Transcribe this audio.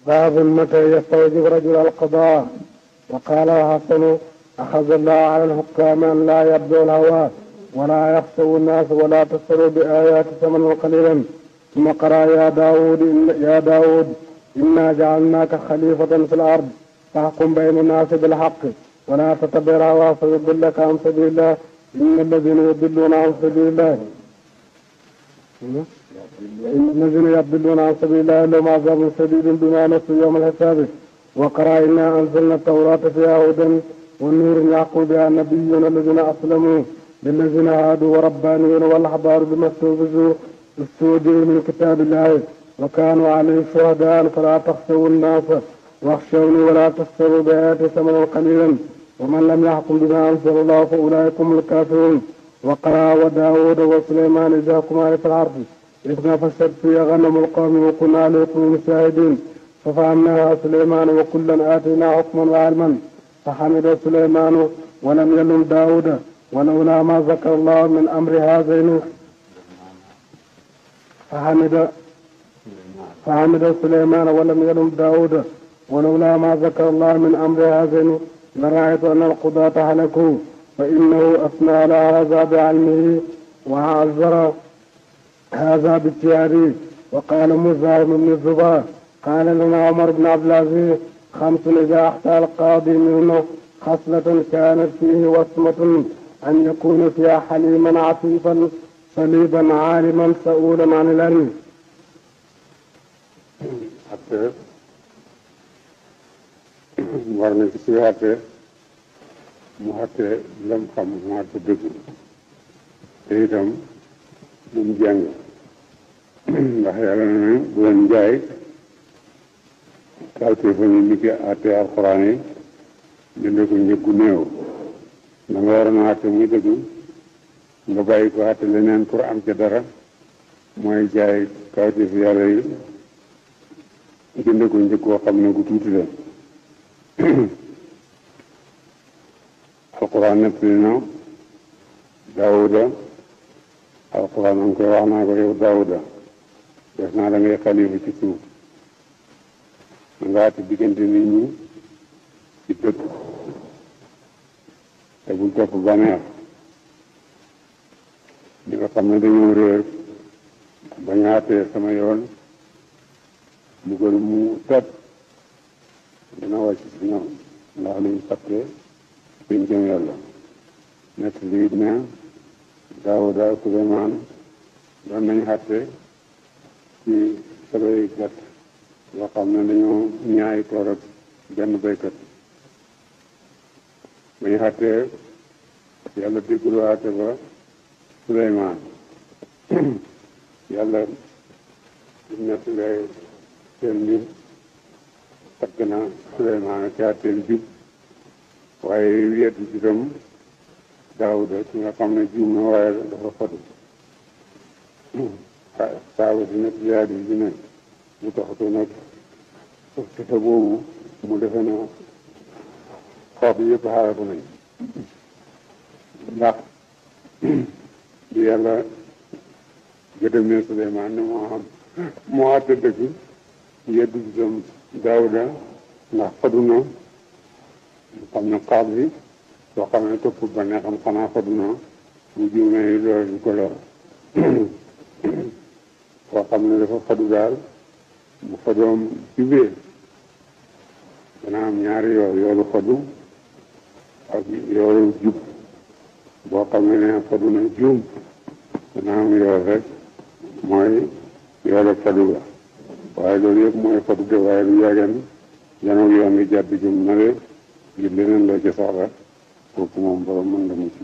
باب متى يستوجب رجل القضاء. وقال الحسن أخذ الله على الحكام أن لا يبدوا الهوى ولا يخشوا الناس ولا تشتروا بآيات ثمنا قليلا. ثم قرأ يا داود إنا جعلناك خليفة في الأرض فاحكم بين الناس بالحق ولا تتبع الهوى فيضلك عن سبيل الله إن الذين يضلون عن سبيل الله لهم عذاب شديد بما نسوا يوم الحساب. وقرأ إنا أنزلنا التوراة فيها هدى والنور يحكم بها النبيون الذين أسلموا للذين هادوا وربانيون والأحبار بما استودعوا من كتاب الله وكانوا عليه شهداء فلا تخشوا الناس واخشوني ولا تشتروا بآياتي ثمنا قليلا ومن لم يحكم بما أنزل الله فأولئك هم الكافرون. وقرأ وداود وسليمان إذ يحكمان في الأرض إذ نفشت فيها غنم القوم وكنا عليكم شاهدين ففهمناها سليمان وكلا آتينا حكما وعلما فحمد سليمان ولم يلم داود ولولا ما ذكر الله من أمر هذين فحمد سليمان ولم يلم داود ولولا ما ذكر الله من أمر هذين لرأيت أن القضاة هلكوا فإنه أثنى على هذا بعلمه وعذر هذا باجتهاده. وقال مزاحم بن الزبير قال لنا عمر بن عبد العزيز 5 إذا أحتى القاضي منه خصلة كانت فيه وصمة أن يكون فيها حليما عفيفا صليبا عالما سؤولا عن العلم. war na ci xatte mu xatte lam xam mu xatte dëgg te itam bu mu jàng ndax yàlla na ne bu leen jaay kawtee fa ni ki àtte alxuraan yi jënde ko njëggu néew da nga war a àtte muy dëgg nga bàyyi ko àtte leneen pour am ca dara mooy jaay kawtee fi yàlla yi jënde ko njëg koo xam ne gu tuuti la. alquran nettali na daawuda alquran am koy wax naa ko yow daawuda def naa da ngay xalifa ci suuf da nga àtte diggante nit ñi ci dëkk te bul topp baneex ñi nga xam ne dañoo réer ba nga àttee sama yoon mbugal mu tat dina wàcc si ñoom ndax luñ fàtte suñ jëm yàlla nekk lii ne Daawuda ak Suleymaan doon nañ xàtte ci sabay gàtt yoo xam ne dañoo ñaay toor ak benn baykat bañ xàttee yàlla déggul waate ba Suleymaan yàlla nekk lay seen mbir tagg na Suleymaan ci àtteel jub waaye weddi ci itam Daawuda ci nga xam ne juum na waaye dafa fadu saaba si nag yaadi bi ne mu taxatu nag ci sa boobu mu defe na xoox yëpp xaaratu nañ ndax di yàlla gëdëm ne Suleymaan ne moo àtte dëgg yeddu ci itam Daawuda ndax fadu na xam ne xaab bi soo xam ne topp ba ne xam xanaa fadu na bu juumee loolu du ko lor koo xam ne dafa fadu daal bu fadoom jubee dana am ñaari yoolu fadu ak yoolu jub boo xam ne fadu na juum dana am yool rek mooy yoolu fadu la waaye loolu yëpp mooy fadu de waaye du yàggeen janoog yoon wi jàdd jëm na le ngir leneen loo ci soxla kooku moom borom mën nga mu ci